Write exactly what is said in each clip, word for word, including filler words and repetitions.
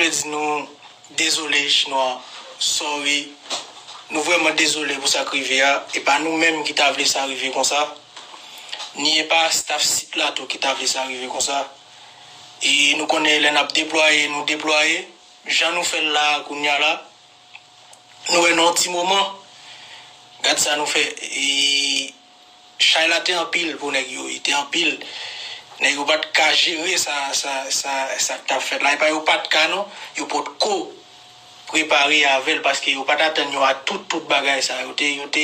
Di nou dezole, Chinwa, sorry. Nou vrèman dezole pou sa k rive a. E pa nou menm ki ta vle sa rive konsa. Ni e pa staff sit la tou ki ta vle sa rive konsa. E nou konnen lè n ap deplwaye, nou deplwaye. Jan nou fè l la a kounye a la, nou wè nan yon ti moman, gad sa nou fè. E chay la te anpil pou nèg yo, li te anpil. Nèg yo pa t ka jere sa, sa, sa, sa k t ap fèt la. E pa yo pa t ka non, yo potko prepare avè l, paske yo pa t atann yo a tout, tout bagay sa. Yo te, yo te,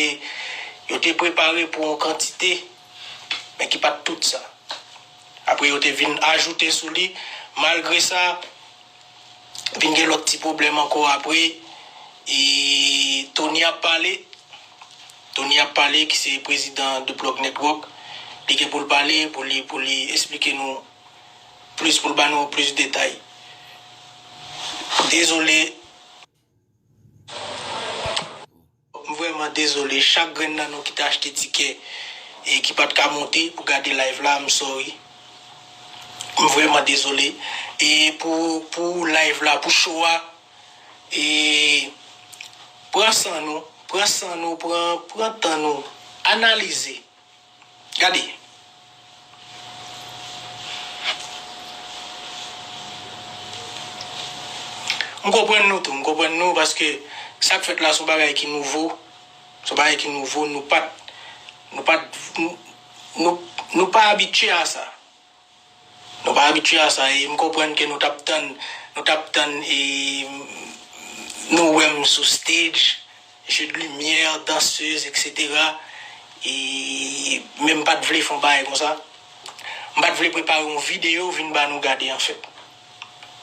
yo te prepare pou yon kantite, men ki pa t tout sa. Apre yo te vin ajoute sou li. Malgre sa, vin gen lòt ti pwoblèm ankò apre. E Tony ap pale. Tony ap pale, ki se prezidan The Plug Network. Li gen pou l pale, pou li, pou li esplike nou plis, pou l ba nou plis detay. Dezole. M vrèman dezole. Chak grenn nan nou ki te achte tikè e ki pa t ka monte pou gade live la, m sorry. M vrèman dezole. E pou, pou live la, pou show a, e pran san nou, pran san nou, pran, pran tan nou, analize. Gade. M konprann nou tou, m konprann nou, paske sa k fèt la se yon bagay ki nouvo. Se yon bagay ki nouvo, nou pa t, nou pa t, nou, nou, nou pa abitye a sa. Nou pa abitye a sa, e m konprann ke nou t ap tann, nou t ap tann, e nou wè m sou stage, jeu de lumière, dansez, et cetera. E, men m pa t vle fè yon bagay konsa. M pa t vle prepare yon videyo vin ba nou gade, anfèt.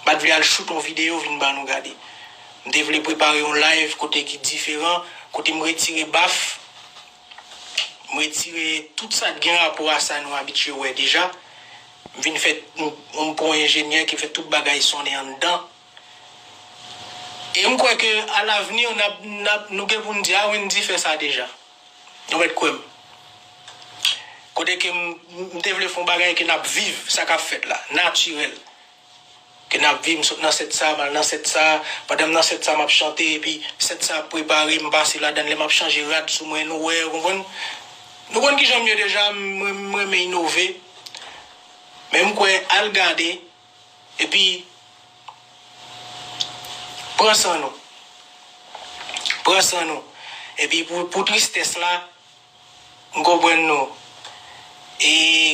M pa t vle al shoot yon videyo vin ba nou gade. M te vle prepare yon live kote ki diferan, kote m retire baf, m retire tout sa k gen rapò a sa nou abitye wè deja. M vin fè, m, m pran yon enjenyè ki fè tout bagay sonnen anndan. E m kwè ke alavni, n ap, n ap, nou gen pou n di, a, Wendy fè sa deja. Nou mèt kwè m. Kote ke m, m te vle fè yon bagay ke n ap viv, sa k ap fèt la, natirèl. Ke n ap viv, m sot nan sèt sa, m al nan sèt sa, pandan m nan sèt sa, m ap chante, epi sèt sa ap prepare, m pase ladan l, lè m ap chanje rad sou mwen, nou wè, ou konprann? Nou konn kijan m ye deja, m, m renmen inove. Men m kwè, al gade, epi pran san nou. Pran san nou. Epi pou, pou tristès la, m konprann nou. E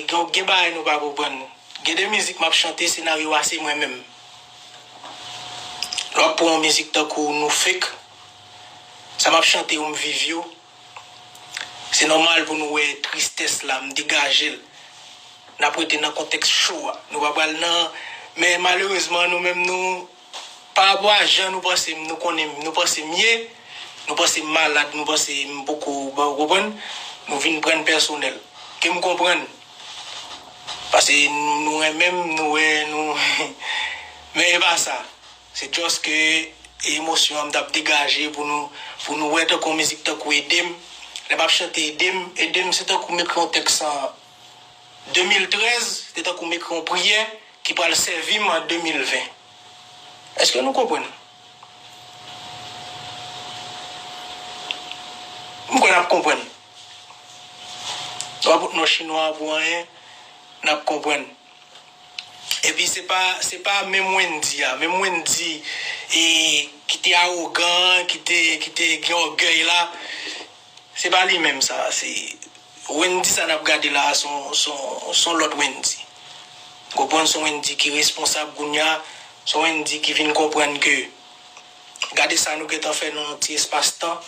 gen, gen bagay nou pa konprann. Gen de mizik m ap chante, senaryo a se mwen menm. Lè w ap pran yon mizik tankou Nou Fake, sa m ap chante yo, m viv yo. Se nòmal pou nou wè tristès la, m degaje l. N ap rete nan kontèks cho a. Nou pa pral nan, men malerezman, nou menm, nou, pa rapò a jan nou panse m, nou konnen m, nou panse m ye, nou panse m malad, nou panse m poko, ou konprann? Nou vin pran n pèsonèl. Ke m konprann. Paske nou, nou renmen m, nou wè, nou, men e pa sa. Se just ke emosyon an m t ap degaje pou nou, pou nou wè tankou yon mizik tankou Ede m. Lè m ap chante Ede m, Ede m se tankou m ekri yon tèks an de mil trèz, se tankou m ekri yon priyè ki pral sèvi m an de mil ven. Èske nou konprann? M kwè n ap konprann. Nou pa pot non chinwa pou anyen, n ap konprann. Epi se pa, se pa menm Wendy a, menm Wendy, e, ki te awogan, ki te, ki te gen ògèy la, se pa li menm sa, se Wendy sa n ap gade la a, se yon, se yon, se yon lòt Wendy. Konprann, se yon Wendy ki responsab kounye a, se yon Wendy ki vin konprann ke gade sa nou gentan fè nan yon ti espas tan.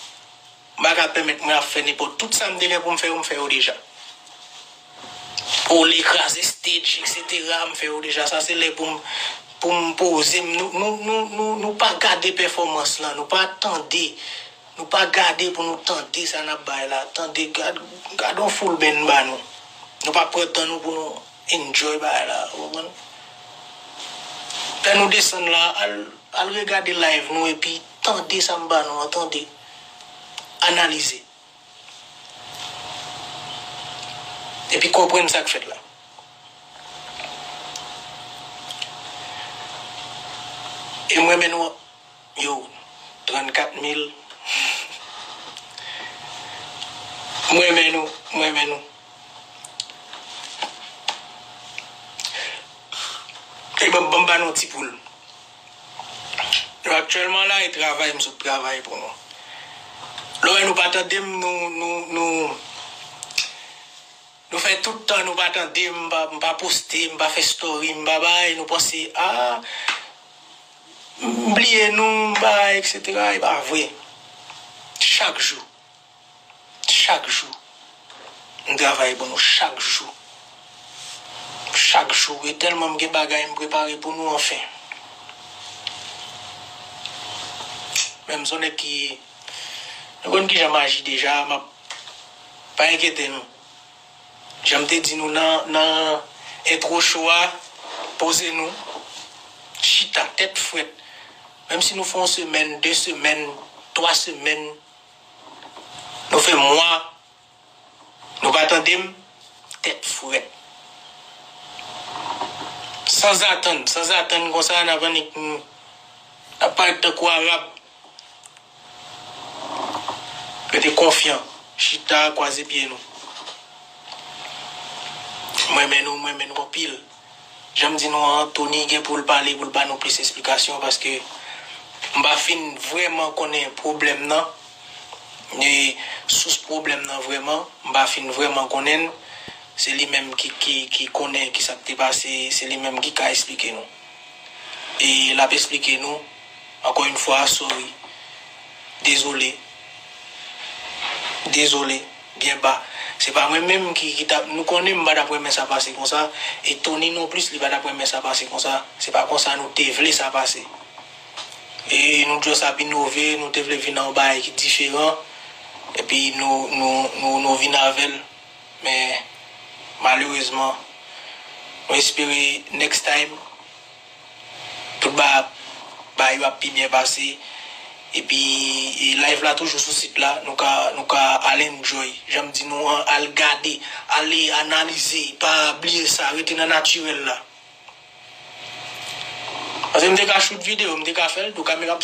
M pa ka pèmèt mwen ap fè nenpòt. Tout sa m te gen pou m fè yo, m fè yo deja. Ole, kraze stage, et cetera, m fè yo deja. Sa se lè pou m, pou m poze m. Nou, nou, nou, nou, nou pa gade pèfòmans lan, nou pa tande. Nou pa gade pou nou tande sa n ap bay la. Tande, gad, gad yon full band ba nou. Nou pa pran tan nou pou nou enjoy bagay la, ou konprann? Lè nou desann la, al, al regade live nou epi tande sa m ba nou an, tande. Analize. Epi konprann sa k fèt la. M renmen nou, yo, trannkat mil. M renmen nou, m renmen nou. E ban, ban m ba nou ti poul. Nou aktyèlman la, e travay, m sot travay pou nou. Lè w wè nou pa tande m, nou, nou, nou, nou fè tout tan nou pa tande m, m pa, m pa poste, m pa fè story, m pa bay, nou panse, a, m bliye nou, m pa, etsetera. E pa vre. Chak jou. Chak jou. M travay pou nou chak jou. Chak jou. E tèlman m gen bagay m prepare pou nou, anfen. Men m se yon nèg ki, nou konn kijan m aji deja, m ap, pa enkyete nou. Jan m te di nou nan, nan entwo show a, poze nou, chita, tèt frèt. Menm si nou fè yon semèn, de semèn, twa semèn, nou fè mwa, nou pa tande m, tèt frèt. Sanzatann, sanzatann konsa, n ap annik, n ap parèt tankou Arab. Rete konfyan, chita, kwaze pye nou. M renmen nou, m renmen nou anpil. Jan m di nou an, Tony gen pou l pale, pou l ba nou plis esplikasyon, paske m pa fin vrèman konnen pwoblèm nan, e sous pwoblèm nan vrèman, m pa fin vrèman konnen l. Se li menm ki, ki, ki konnen kisa k te pase, se li menm ki ka esplike nou. E l ap esplike nou, ankò yon fwa, sorry. Dezole. Dezole. Byen ba. Se pa mwen menm ki, ki t ap, nou konnen m pa t ap renmen sa pase konsa. E Tony non plis, li pa t ap renmen sa pase konsa. Se pa konsa nou te vle sa pase. E nou just ap inove, nou te vle vin nan yon bagay ki diferan. Epi nou, nou, nou, nou vin avè l. Men, malerezman, nou espere next time, tout ba, ba yo ap pi byen pase. Epi, e live la toujou sou sit la, nou ka, nou ka al enjoy. Jan m di nou an, al gade, ale analize, pa bliye sa, rete nan natirèl la. Paske m te ka shoot videyo, m te ka fè l tou, kamera ap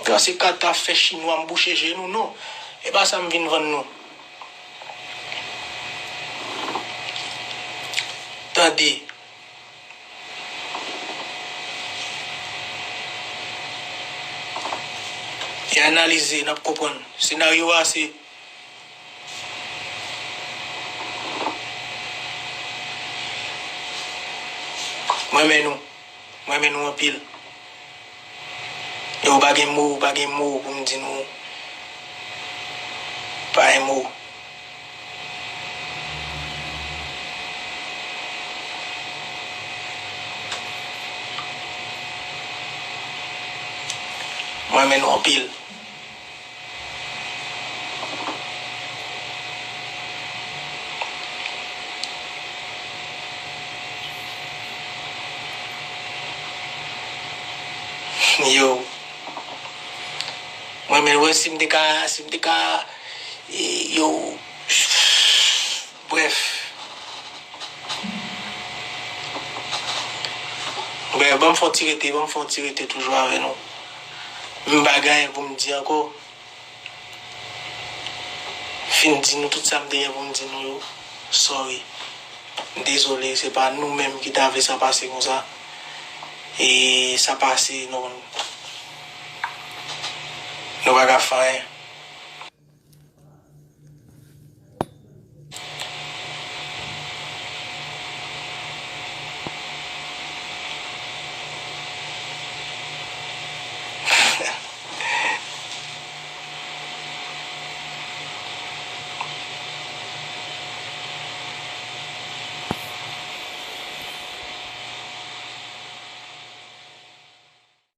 trase kat, ap fè chinwa m bouche je nou, non. E pa sa m vin vann nou. Tande. E analize, n ap konprann. Senaryo a se M renmen nou. M renmen nou anpil. Yo, pa gen mo, pa gen mo pou m di nou. Pa gen mo. M renmen nou anpil. Yo. Mwen menm, wè, si m te ka, si m te ka, e, yo, brèf. Brèf, ban m fè yon ti rete, ban m fè yon ti rete toujou avè nou. M pa gen anyen pou m di ankò. Fin di nou tout sa m te gen pou m di nou yo. Sorry. M dezole, se pa nou menm ki ta vle sa pase konsa. E sa pase, nou, nou pa ka fè anyen.